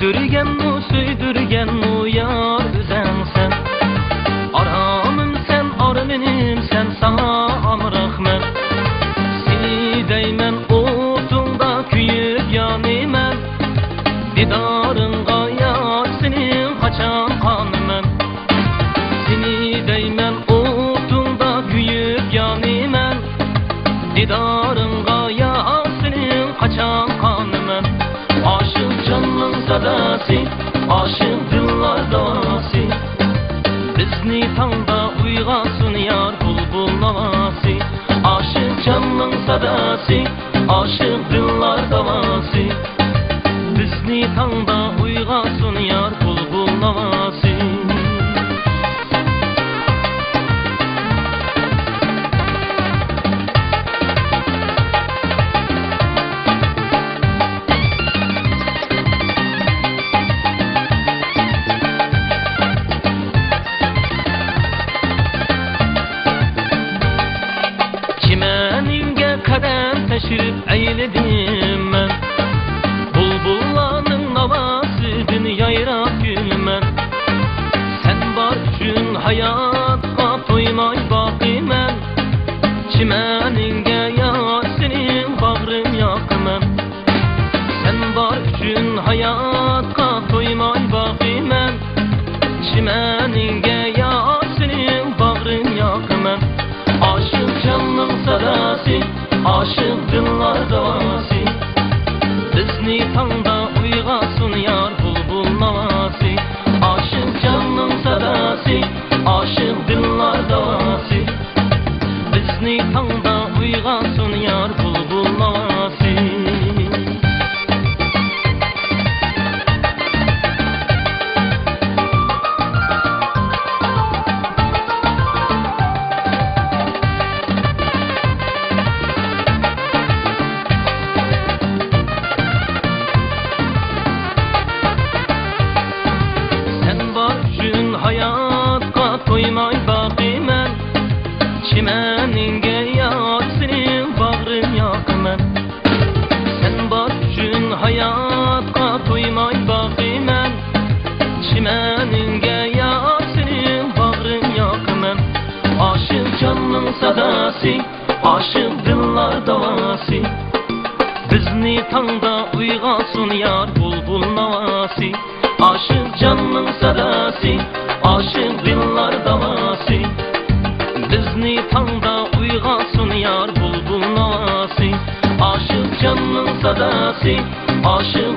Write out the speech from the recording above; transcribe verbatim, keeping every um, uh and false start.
سۆيدۈرگەنمۇ، سۆيدۈرگەنمۇ يار ئۆزەڭسەن. ئارامىمسەن، ئارمىنىمسەن، ساڭا ئامراقمەن. سېنى دەيمەن، ئوتۇڭدا كۆيۈپ يانىمەن. دىدارىڭغا يار، سېنىڭ قاچان قانىمەن. سېنى دەيمەن، ئوتۇڭدا كۆيۈپ يانىمەن. دىدارىڭغا يار، سېنىڭ قاچان قانىمەن. ئاشىق جاننىڭ ساداسى، ئاشىق دىللار داۋاسى. بىزنى تاڭدا ئويغاتسۇن يار، بۇلبۇل ناۋاسى. ئاشىق جاننىڭ ساداسى، ئاشىق دىللار داۋاسى. بىزنى تاڭدا ئويغاتسۇن يار، بۇلبۇل ناۋاسى. چىمەنىڭگە قەدەم تەشرىپ ئەيلىدىم مەن. بۇلبۇللارنىڭ ناۋاسىدىن يايراپ كۈلىمەن. سەن بار ئۈچۈن ھاياتقا تويماي باقىمەن. چىمەنىڭگە يار، سېنىڭ باغرىم ياقىمەن. سەن بار ئۈچۈن ھاياتقا تويماي باقىمەن. چىمەنىڭگە يار، سېنىڭ باغرىم ياقىمەن. ئاشىق جاننىڭ ساداسى، ئاشىق دىللار داۋاسى. بىزنى تاڭدا ئويغاتسۇن يار، بۇلبۇل ناۋاسى. ئاشىق جاننىڭ ساداسى، ئاشىق دىللار داۋاسى. بىزنى تاڭدا ئويغاتسۇن يار، بۇلبۇل ناۋاسى. سەن بار ئۈچۈن ھاياتقا تويماي باقىمەن. چىمەنىڭگە يار، سېنىڭ باغرىم ياقىمەن. سەن بار ئۈچۈن ھاياتقا تويماي باقىمەن. چىمەنىڭگە يار، سېنىڭ باغرىم ياقىمەن. ئاشىق جاننىڭ ساداسى، ئاشىق دىللار داۋاسى. بىزنى تاڭدا ئويغاتسۇن يار، بۇلبۇل ناۋاسى. ئاشىق جاننىڭ ساداسى، ئاشىق دىللار داۋاسى. بىزنى تاڭدا ئويغاتسۇن يار، بۇلبۇل ناۋاسى. ئاشىق جاننىڭ ساداسى، ئاشىق